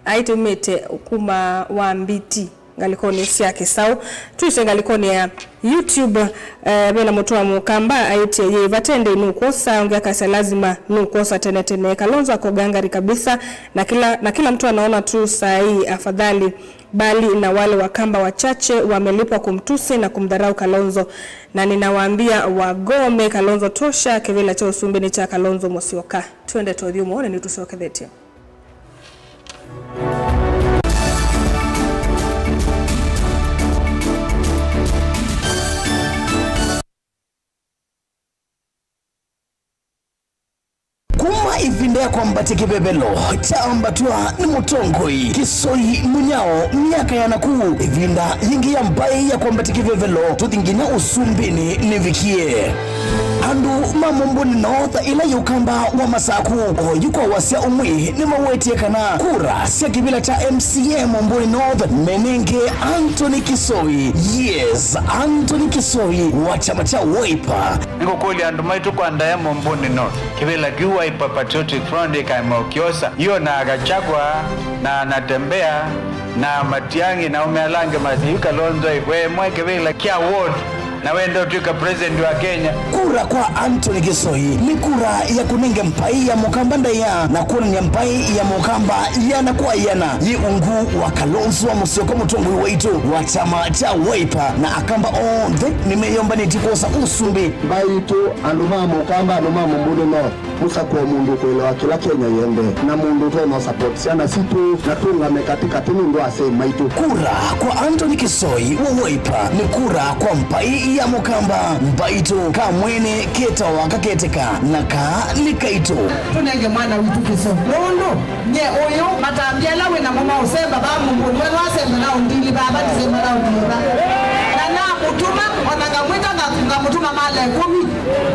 aitũmĩte kuma wa mbiti ngalĩkonĩ sya kĩsaũ. Twĩsye ngalĩkonĩ ya YouTube, eh, vena mũtũa Mũkamba aĩtye, yĩ vate ndĩ nũkwosa, ũngĩ akasya lazima nũkwosa tene tene. Kalonzo ako gangari kabisa, na kila, na kila mtu anaona tu saa hii afadhali, bali na wale Wakamba wachache wamelipwa kumtusi na kumdharau Kalonzo. Na ninawaambia wagome, Kalonzo tosha, kĩvĩla kya ũsumbĩ nĩ kya Kalonzo Musyoka. Twende tũthiĩ ũmwe nĩtũsyokethetye. Kuma ĩvinda ya kwambatya kĩvevelo kyaambatw'a nĩ mũtongoi Kisoi Munyao myaka ya nakũu, ĩvinda yĩngĩ ya mbaĩ ya kwambatya kĩvevelo tũthi nginya ũsumbĩnĩ nĩvikie. Andũ ma Mũmbũnĩ North, ĩla yĩ Ũkamba wa Masaku, oyu kwa wasya ũmwe nĩmawetie kana kura sya kĩvĩla kya M C A Mũmbũnĩ North menenge Anthony Kisoi. Yes, Anthony Kisoi wa kyama kya Wiper. Nĩngũkũlya andũ maitũ kwa ndaĩa Mũmbũnĩ North, kĩvĩla kĩu Wiper Patriotic Front ĩkaema ũkyosa, yu na Gachagua na Natembeya na Matiang'i na aũme ala angĩ masya yu Kalonzo ĩ, we mwe kĩvĩla kya ward na wenda ũtw'ĩka president wa Kenya. Kura kwa Anthony Kisoi nĩ kura ya kũnenge mbaĩ ya Mũkamba ndaĩa na kwonany'a mbaĩ ya Mũkamba ĩana kwa ĩana yĩ ungu wa Kalonzo Musyoka, mũtongoi waitũ wa kyama kya Wiper, na Akamba onthe nĩmeyũmbanĩtye kwosa ũsumbĩ. Mbaĩ itũ, andũ ma Mũkamba, andũ ma Mũmbũnĩ North, mũsakũe mũndũ ũkũelewa kĩla Kenya yĩendee, na mũndũ ũtonya support syana sitũ, na tũũngame katĩkatĩ nũndũ wa asyai maitũ. Kura kwa Anthony Kisoi wa Wiper nĩ kura kwa mbaĩ ya Mũkamba. Mbaitũ, kamwene ketawa kaketeka, na kaa nĩ kaitũ. Tũnenge mwana witũ kĩso. Nũndũ nye ũyũ, matambya ala wĩ namo ma ũsemba va Mũmbũnĩ, we nĩwasemba raundi ilĩ vava, ndĩsemba raundi ĩva. Na namũtũma, ona ngamwĩta nga-, ngamũtũma mala ĩkũmi,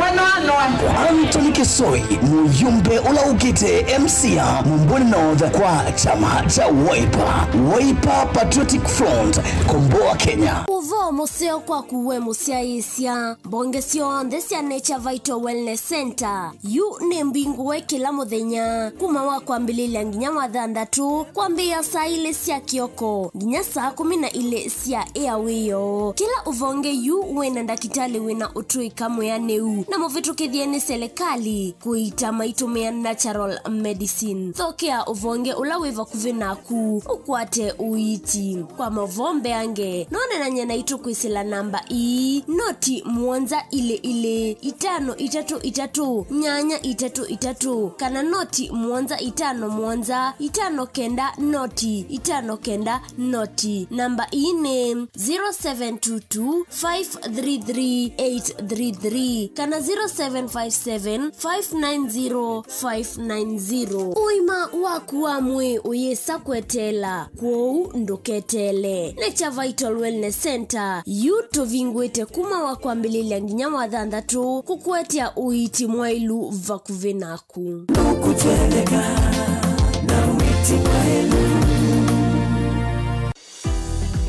we no anoe. Anthony Kisoi, mũyũmbe ũla ũkĩte M C A Mũmbũnĩ North kwa kyama kya Wiper. Wiper Patriotic Front, komboa Kenya. Ũvoo mũseo kwaku we mũsyaĩĩsya. Mbonge syonthe sya Nature Vital Wellness Center yu nĩ mbingũe kĩla mũthenya kuma wa kwambĩlĩlya nginya wa thanthatũ, kwambĩĩa saa ilĩ sya kĩoko nginya saa kũmi na ilĩ sya ĩa wĩoo. Kĩla ũvonge yu wĩna ndakĩtalĩ wĩna ũtũĩka mwĩanĩu na mũvĩtũkĩthye nĩ selekalĩ kũita maitũmĩa natural medicine. Thokea ũvonge ũla wĩ vakuvĩ naku ũkwate ũiiti. Kwa maũvoo mbeange, no ũneenany'e naitũ kwĩsĩla namba ii, noti mũonza ilĩ ilĩ, itano itatũ itatũ, nyanya itatũ itatũ, kana noti mũonza itano mũonza, itano kenda noti, itano kenda noti. Namba ii nĩ zero seven two two, five three three, eight three three kana zero seven five seven, five nine zero, five nine zero. Ũima waku wa mwĩĩ ũyĩsa kweteela, kwoou ndũketeele. Nature Vital Wellness Center yu tũvingũĩte kuma wa kwambĩlĩlya nginya wa thanthatũ kũkũetea ũiiti mwaĩlu vakuvĩ naku. Ndũkũtweleka na ũiiti mwaĩlu.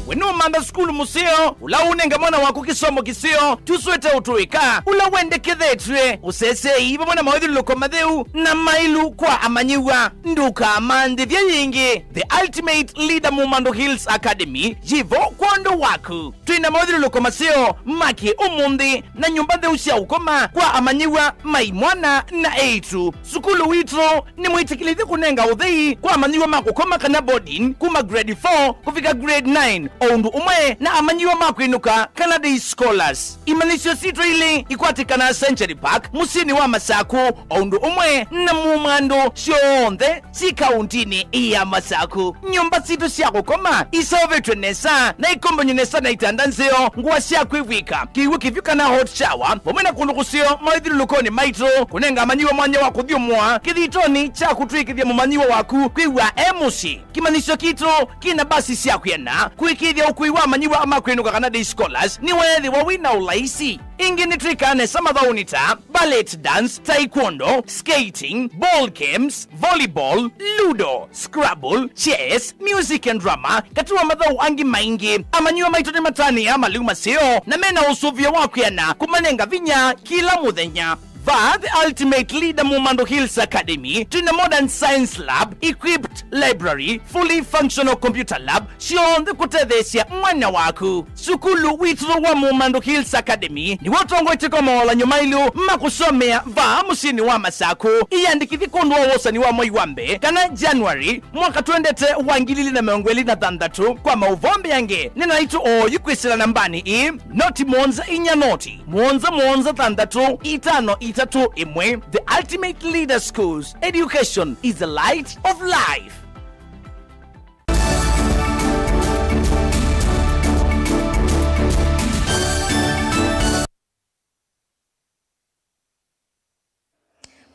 We nũmantha sukulu mũseo, ũla ũnenga mwana waku kĩsomo kĩseo, tuswĩte ũtũĩka, ũla wendekethetw'e, ũseseei vamwe na mawĩthyũlũlũko matheu na maĩlu kwa amanyĩw'a. Ndũkamanthĩthye yĩngĩ. The Ultimate Leader Mumando Hills Academy yĩvo kwondũ waku. Twĩ na mawĩthyũlũlũko maseo ma kĩ ũmũnthĩ na nyũmba ntheu sya ũkoma kwa amanyĩw'a ma imwana na eĩtu. Sukulu witũ nĩmwĩtĩkĩlĩthye kũnenga ũthei kwa amanyĩw'a ma kũkoma kana boarding kuma grade four kũvika grade nine, o ũndũ ũmwe na amanyĩw'a ma kwĩnũka kana day scholars. Imanyĩsyo sitũ ilĩ ikwatĩkanaa Century Park, mũsyĩnĩ wa Masaku, o ũndũ ũmwe na Mumando syonthe syĩ kauntinĩ ya Masaku. Nyũmba sitũ sya kũkoma iseũvĩtw'e nesa na ikombany'o nesa na itanda nzeo, ngũa sya kwĩvw'ĩka, kĩw'ũ kĩvyũ kana hot shower, vamwe na kũndũ kũseo mawĩthyũlũlũkonĩ maitũ, kũnenga amanyĩw'a mwanya wa kũthyũmũa kĩthitonĩ kya kũtw'ĩkĩthya mũmanyĩw'a waku kwĩw'a e mũsyĩ. Kĩmanyĩsyo kitũ kĩ na mbasi sya kwĩana kũĩkĩĩthya ũkui wa amanyĩw'a ma kwĩnũka kana day scholars nĩweethĩwa wĩ na ũlaisi. Ĩngĩ nĩtwĩkaa nesa mathaũnĩ ta ballet dance, taekwondo, skating, ball games, volleyball, ludo, scrabble, chess, music and drama, katĩ wa mathaũ angĩ maingĩ. Amanyĩw'a maitũ nĩmatanĩaa malĩu maseo na mena ũsũvĩo wa kwĩana kũmanenga vinya kĩla mũthenya. Vaa The Ultimate Leader Mumando Hills Academy, twĩ na modern science lab, equipped library, fully functional computer lab, syonthe kũtetheesya mwana waku. Sukulu witũ wa Mumando Hills Academy nĩw'o ũtongoetye kwa mawalan'yo maĩlu ma kũsomea vaa mũsyĩnĩ wa Masaku. Ĩyandĩkĩthye kwondũ wa wosani wa mwei wa mbee kana January mwaka twendete wa ngili ilĩ na mĩongo ĩlĩ na thanthatũ. Kwa maũvoo mbeange, nĩ naitũ oyu kwĩsĩla nambanĩ ĩĩ, noti mũonza inya noti, mũonza mũonza thanthatũ itano itatũ ĩmwe. The Ultimate Leader Schools, education is the light of life.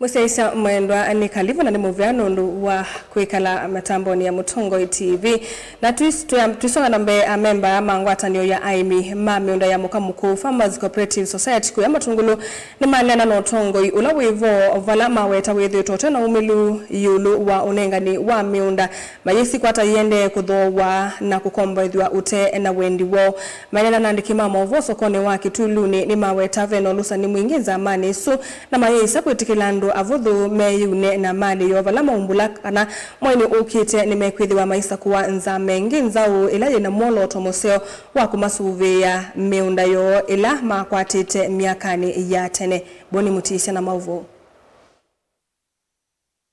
Mũsyaĩĩsya mwendwa, nĩ kalivu na nĩ mũvea nũndũ wa kwĩkala matambonĩ ya Mũtongoi T V. Na twis-, twa-, twisonga na mbee, amemba ma ngwatanĩo ya aĩmi ma mĩũnda ya mũka mũkũũ, Farmers Cooperative Society, kũya Matungulu, nĩmaneena na ũtongoi ũla wĩ vo, vala maweta wĩthĩĩtwe ũte na ũmĩlu ĩũlũ wa ũnengani wa mĩũnda, mayĩsikwata yĩendee kũthooa na kũkomboethw'a ũte na wendi woo. Maineena na andĩki ma maũvoo sokonĩ wa Kitulunĩ, nĩmaweta ve na ũlũsani mwingĩ nzamanĩ ĩsu, na mayĩsa kwĩtĩkĩla andũ avũthũ meyĩune na malĩ yoo vala maumbũla kana mweinĩ ũkĩte nĩmekwĩthĩwa maisakũa nzama ĩngĩ nzaũ ĩla yĩ na mwolooto mũseo wa kũmasũvĩĩa mĩũnda yoo ĩla makwatĩte myakanĩ ya tene. Boni Mũtiisya na maũvoo.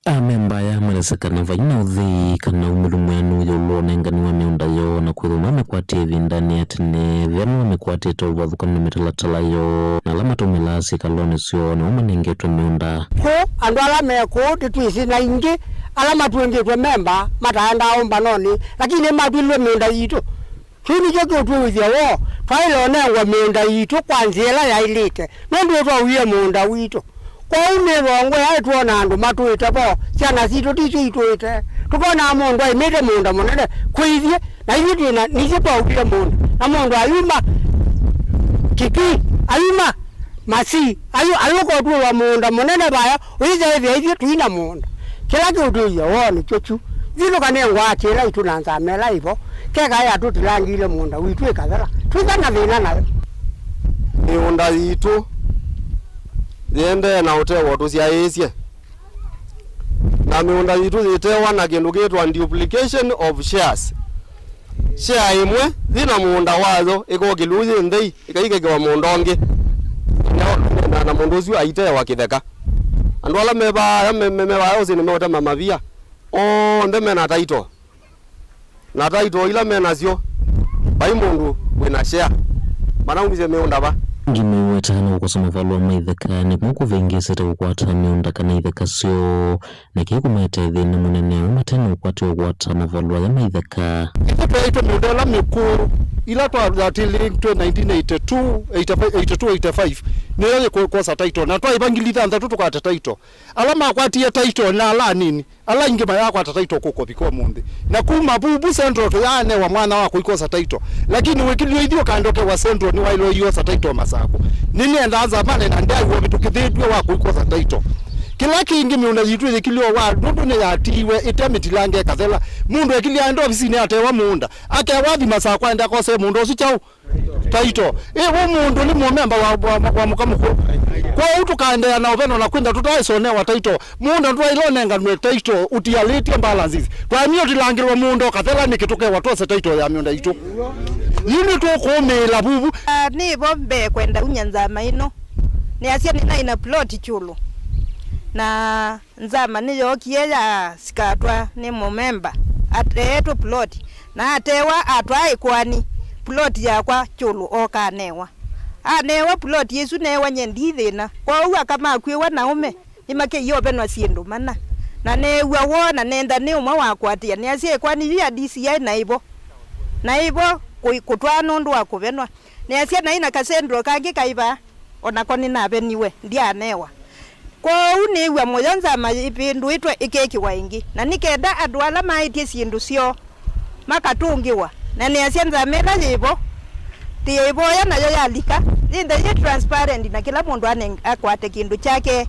Amemba aya maelesya kana vai na ũthei kana umĩlu mwĩanu ĩũlũ wa ũnengani wa mĩũnda yoo, na kwĩthĩwa mamĩkwatie ĩvindanĩ ya tene, ve amwe mamĩkwatĩte ũvathũkany'o na mĩtalatala yoo, na ala matũmĩlaa syĩkalonĩ syoo nĩmo manengetwe mĩũnda. Kũũ andũ ala me kũũ tĩtwĩsĩ, na aingĩ ala matw'ĩngĩtwe memba mataendaa ũmbanonĩ, lakini nĩmatw'ĩlwe mĩũnda yitũ. Kĩu nĩkyo kĩũtwĩw'ĩthya woo, twaĩle ũnengwa mĩũnda yitũ kwa nzĩa ĩla yaĩlĩte, nũndũ nĩtwauie mũũnda witũ. Kwoou nĩ vongo yaĩ twona andũ matũĩte vo, syana sitũ ti syo itũĩte. Tũkonaa mũndũ aĩmĩte mũũnda mũnene kwĩ ithyĩ, na ithyĩ twĩ na, nĩ ithyĩ twauie mũũnda, na mũndũ ayuma Kitui, ayuma Masii, ayu-, ayũka ũtwĩwa mũũnda mũnene vaya, ũyĩthaĩthĩa ithyĩ tũi na mũũnda. Kĩla kĩũtwĩw'ĩthya woo nĩkyo kyu. Ithyĩ tũkanengwa kĩla itũ na nzama ĩla ĩvo. Keka ĩ atũtilangĩile mũũnda witũ ĩkathela. Twĩka na thĩna nayo. Mĩũnda yitũ yĩendee na ũtee wa tũsyaĩĩsye. Na mĩũnda yitũ yĩtewa na kĩndũ kĩtwa duplication of shares. Share ĩmwe yĩ na mũũnda wayo ĩkokĩlw'e yĩ nthei, ĩkaikĩkĩwa mũũnda ũngĩ. Na, na mũndũ ũsu aitewa kĩtheka. Andũ ala me vaa, me, me, me vaa ũsĩ nĩmeũtema mavia. Onthe me na title. Na title ila me nasyo, vai mũndũ wĩ na share. Manaumisye mĩũnda va. Angĩ meweta na kũkosa mavalũa ma itheka nĩmo kũvĩngĩsĩte kũkwata mĩũnda kana itheka syoo. Na kĩĩ kũmaetee thĩna mũnene, amwe mate na ũkwati wa kũkwata mavalũa aya ma itheka. Ithyĩ twaĩtwe mĩũnda ĩla mĩkũũ, Ila twatĩlĩ twĩ nineteen eighty-two, eighty-five, eighty-two, eighty-five, nĩyo yĩkwosa title, na twaĩva ngili thanthatũ tũkwate title. Ala makwatie title na ala anini, ala aingĩ mayakwata title kũkũvika ũmũnthĩ. Na kuma vu, vu Central tũyaanewa mwanya wa kũikosa title. Lakini wĩkĩlilwe ithyĩ ũkanda ũkewa Central nĩwaĩlwe iosa title Masakũ. Nĩnĩendaa nzamane na ndyaĩwa ũvĩtũkĩthĩtw'e wa kũikosa title. Kĩla kĩngĩ, mĩũnda yitũ yĩkĩlilwe wa nũndũ nĩyatiiwe ĩte mĩtilange ĩkathela. Mũndũ ekĩlya aenda ovisinĩ atewa mũũnda, akewa athi Masakũ aende akose mũũnda ũsu kyaũ? Title. Ĩ, wĩ mũndũ nĩ mũmemba wa, wa, wa mũka mũkũũ. Kwoou tũkaendeea na ũveno na kwĩnda tũtaĩsonewa title. Mũũnda ndwaĩle ũnenganwe title ũtialĩtye balances. Twamie ũtilangĩlwa mũũnda ũkathela nĩkĩ tũkewa twose title ya mĩũnda itũ? Yu nĩtũkũũmĩĩla vuvu. Ah, nĩvo mbee kwenda unya nzama ĩno. Nĩasya nĩnaĩ na plot Kyũlũ. Na nzama nĩyookie yasikatwa nĩ mũmemba ateetwe plot, na atewa atwaa ĩkoani, plot yakwa Kyũlũ okanewa. Anewa plot ĩsu neewa nye ndi thĩna. Kwoou aka makw'ĩwa na ũme nĩmakĩie ũvenwa syĩndũ mana. Na neew'a woo na nenda nĩ ũmwe wa kũatĩĩa. Nĩasya ĩkoani yu ya D C I naĩvo. Naĩvo kũ-, kũtwaa nũndũ wa kũvenwa. Nĩasya naĩ na kasendro kangĩ kaĩva. O nako nĩnaveniwe, ndyaanewa. Kwoou nĩĩw'a mũyo nzama ĩvĩndũĩtwe ĩkekĩwa ĩngĩ, na nĩ kenda andũ ala maĩtye syĩndũ syoo makatũngĩwa. Na nĩasya nzama ĩla yĩ vo, tĩyĩvoya nayo yalika, yĩnthe yĩ transparent, na kĩla mũndũ aneng-, akwate kĩndũ kyake,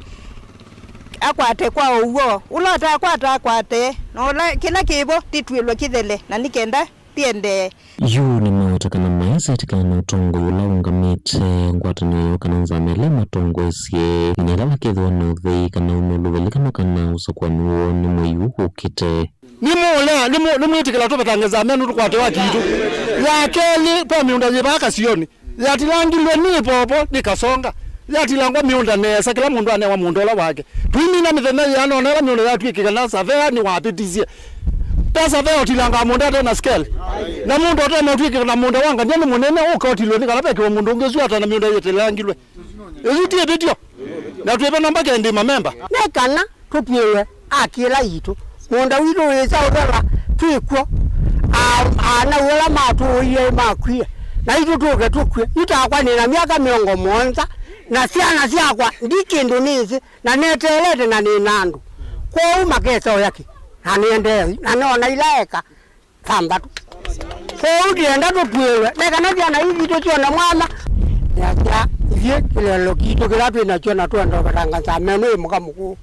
akwate kwa ũw'o. Ũla ũtakwata akwate, na ũla kĩla kĩ vo tĩtw'ĩlwe kĩthele, na nĩ kenda tĩendee. Yu nĩmawetie kana maisĩ ĩtĩkana na ũtongoi ũla ũũngamĩte ngwatanĩo yoo kana nzama ĩla ĩmatongoesye, nginya ĩla vakethĩwa na ũthei kana ũmũlũvĩlĩkano kana ũsakũani woo nĩ mwei ũũ ũkĩte. Nĩmũũlea, nĩmũ-, nĩmwĩtĩkĩla tũvetange nzama ĩno tũkwate waki witũ. Ya kelĩ, ve mĩũnda yĩ vaa Kasioni. Yatilangilwe nĩ ĩvovo nĩ Kasonga. Yatilangwa mĩũnda nesa, kĩla mũndũ anewa mũũnda ũla wake. Tũimina mĩthenya yĩana ũna ĩla mĩũnda yatw'ĩkĩka na savea nĩwavĩtisye. Ta savea ũtilangaa mũũnda ate na scale. Na mũndũ ũtonya ũtw'ĩkĩka na mũũnda wa ngania nĩ mũnene ũka ũtilwe nĩ kana vekĩwe mũndũ ũngĩ ũsu ata na mĩũnda yĩtilangilwe. Ĩsu ti ĩvĩtyo. Na twĩve namba kendi mamemba. Nĩ kana tũtwĩwe akĩla yitũ. Mũũnda witũ wĩsa ũthela twĩ kw'o. A-, anau ala matũũie makwie. Naitũ tũke tũkw'e. Yu takwa nĩ na myaka mĩongo mũonza, na syana syakwa ndi kĩndũ nĩsĩ, na neteelete na nĩ na andũ. Kwoou makesa ũya kĩ? Na nĩendee, na nona ila eka. Thanthatũ. Kwoou ndienda tũtwĩwe, nĩ kana syana ithi tũsyone mwanya. Yasya, ithyĩ kĩlelo kitũ kĩla twĩ nakyo na twenda ũvetanga nzama ĩno ĩ mũka mũkũũ.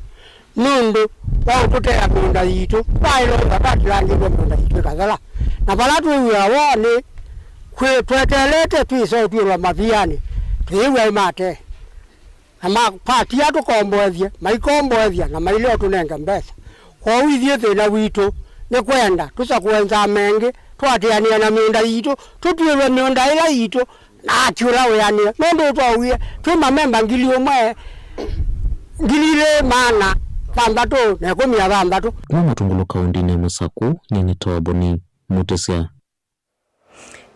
Nũndũ wa ũtũtea mĩũnda yitũ, twaĩlonga twatilangĩtwe mĩũnda yitũ ĩkathela. Na vala twĩw'ĩa woo nĩ kwĩ tweteelete twĩsa ũtw'ĩlwa mavianĩ, twĩĩw'a ĩmatee. Na ma-, matia tũkomboethye, maikomboethya, na mailea ũtũnenge mbesa. Kwoou ithyĩ thĩna witũ nĩ kwenda tũsakũe nzama ĩngĩ, tũatĩanĩe na mĩũnda yitũ, tũtw'ĩlwe mĩũnda ĩla yitũ, na ati ũla wĩanĩe. Nũndũ twaũie twĩ mamemba ngili ũmwe, ngili ilĩ maana thanthatũ na ĩkũmi na thanthatũ. Kuma Matungulu kaũndĩnĩ ya Masakũ, nyie nĩ Toboni Mutisya.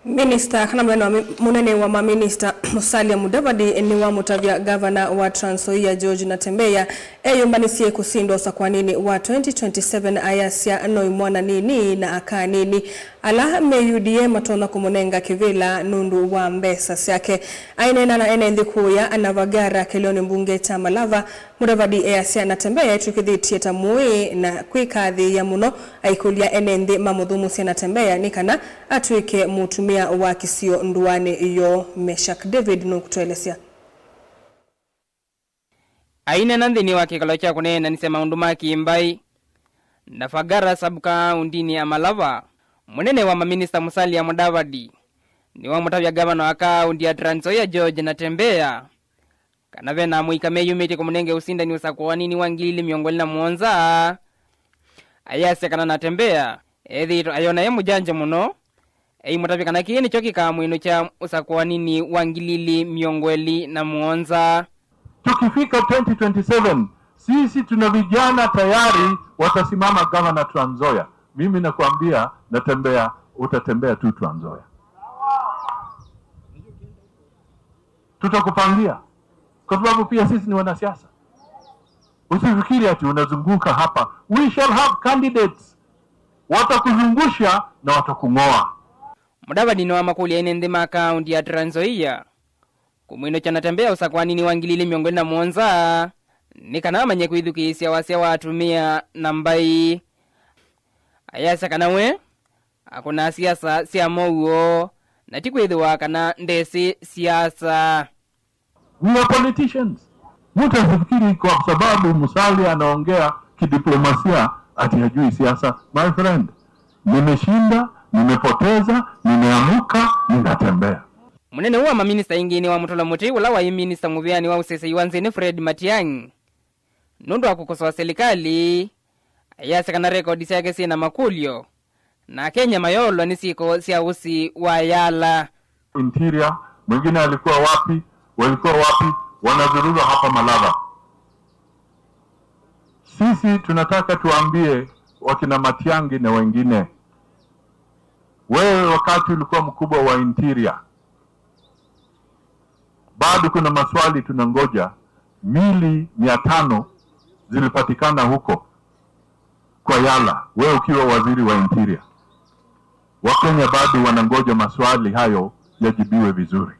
Minista, kana mũnene wa mi-, mũnene wa maminista Musalia Mudavadi nĩwamũtavya ngavana wa Trans Nzoia George Natembeya eyũmbanĩsye kũsindwa ũsakũaninĩ wa twenty twenty-seven, ayasya no imwana nini na aka anini ala me U D A matonya kũmũnenga kĩvĩla nũndũ wa mbesa syake. Aineena na ene nthĩ kũya Navagara kĩlĩonĩ mbunge kya Malava, Mudavadi easya Natembeya etw'ĩkĩthĩtye ta mũĩ na kwĩkathĩĩa mũno, aikũlya ene nthĩ mamũthũmũsye Natembeya nĩ kana atw'ĩke mũtumĩa wa kĩsio ndũanĩ yoo. Meshack David nũkũtũelesya. Aineena nthĩnĩ wa kĩkalo kya kũneenanĩsya maũndũ ma kĩ-mbaĩ Navagara sub-kaũndĩnĩ ya Malava, mũnene wa maminista Musalia Mudavadi nĩwamũtavya ngavana wa kaũndĩ ya Trans Nzoia George Natembeya kana ve na amũika meyũmĩtye kũmũnenge ũsindani ũsakũaninĩ wa ngili ilĩ mĩongo ĩlĩ na mũonza. Ayasya kana Natembeya ethĩĩtwe ayona e mũjanja mũno, eimũtavya kana kĩĩ nĩkyo kĩkamwĩnũkya ũsakũaninĩ wa ngili ilĩ mĩongo ĩlĩ na mũonza. Tukifika twenty twenty-seven, sisi tuna vijana tayari watasimama gavana Trans Nzoia. Mimi nakuambia, Natembeya, utatembea tu Trans Nzoia. Tutakupangia. Kwa sababu pia sisi ni wanasiasa. Usifikiri ati unazunguka hapa. We shall have candidates. Watakuzungusha na watakung'oa. Mudavadi nĩwamakũlya ene nthĩ ma kaũnti ya Trans Nzoia kũmwĩnũkya Natembeya ũsakũaninĩ wa ngili ilĩ mĩongo ĩlĩ na mũonza nĩ kana amanye kwĩthukĩĩsya wasya wa atumĩa na mbaĩ. Ayasya kana we akũnaa siasa sya mow'o na ti kwĩthĩwa kana ndesĩ siasa. We are politicians. Mtu asifikiri kwa sababu Musalia anaongea kidiplomasia ati hajui siasa. My friend, nimeshinda, nimepoteza, nimeamuka, ninatembea. Mũnene ũũ wa maminista aingĩ nĩ wa mũtũla mũtĩ ũla waĩ minista mũvĩanĩ wa ũseseĩ wa nzĩnĩ Fred Matiang'i nũndũ wa kũkosoa silikalĩ, ayasya kana rekodi syake syĩ na makũlyo, na Akenya mayoolwa nĩ syĩko sya ũsi wa Yala. Interior, mwingine alikuwa wapi? Walikuwa wapi? Wanazurura hapa Malava. Sisi tunataka tuambie wakina Matiang'i na wengine, wewe wakati ulikuwa mkubwa wa interior, bado kuna maswali tunangoja. Mili mia tano zilipatikana huko kwa Yala, wewe ukiwa waziri wa interior. Wakenya bado wanangoja maswali hayo yajibiwe vizuri.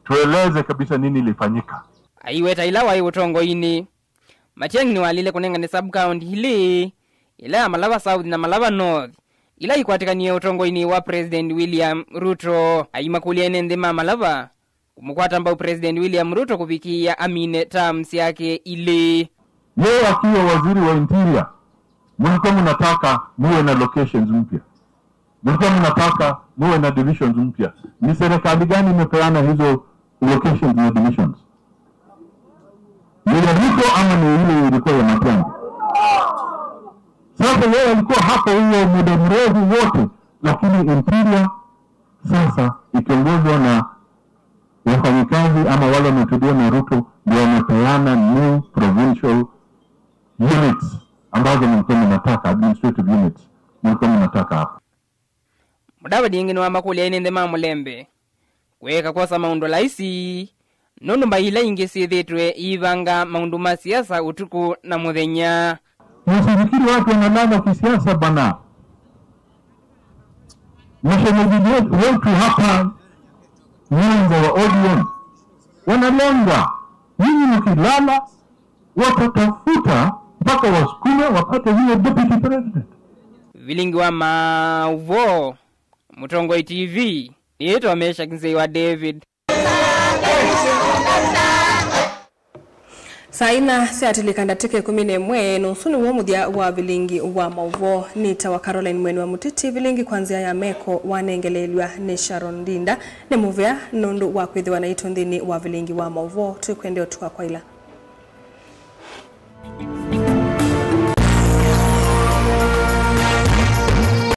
Tueleze kabisa nini ilifanyika. Aiweta ila waĩ ũtongoinĩ, Matiang'i nĩwalile kũnengane sub-county ilĩ, ila ya Malava South na Malava North, ila ikwatĩkanie ũtongoinĩ wa President William Ruto. Aimakũlya ene nthĩ ma Malava kũmũkwata mbau President William Ruto kũvikĩĩa amine terms syake ilĩ. Yeye akiwa waziri wa interior, mlikuwa mnataka muwe na locations mpya, mlikuwa mnataka muwe na divisions mpya. Ni serikali gani imepeana hizo locations na divisions? Ni ya Ruto ama ni ile ilikuwa ya Matiang'i? Sasa yeye alikuwa hapo huo muda mrefu wote, lakini interior sasa ikiongozwa na wafanyikazi ama wale wametudiwa na Ruto ndio wamepeana new provincial units ambazo mlikuwa mnataka, administrative units mlikuwa mnataka hapo. Mudavadi ĩngĩ nĩwamakũlya ene nthĩ ma Mũlembe kũeka kwosa maũndũ laisi nũndũ mbaĩ ila ingĩ syĩthĩtwe iivanga maũndũ ma siasa ũtukũ na mũthenya. Msifikiri watu wanalala kisiasa bana. Mashemeji wetu hapa Nyanza wa O D M wanalenga. Nyinyi mkilala, watatafuta mpaka wasukume wapate huyo deputy president. Vilingi wa maũvoo, Mũtongoi T V, nĩĩtwa Meshack Nzei wa David. Saa inya syatĩlĩka ndatĩka ĩkũmi na ĩmwe, na ũsu nĩw'o mũthya wa vilingi wa maũvoo. Nĩtawa Caroline Mweni wa Mũtiti. Vilingi kwa nzĩa ya meko wanengeleelw'a nĩ Sharon Ndinda. Nĩ mũvea nũndũ wa kwĩthĩwa naitũ nthĩnĩ wa vilingi wa maũvoo. Twĩkwendea ũtukũ wa kwaĩla.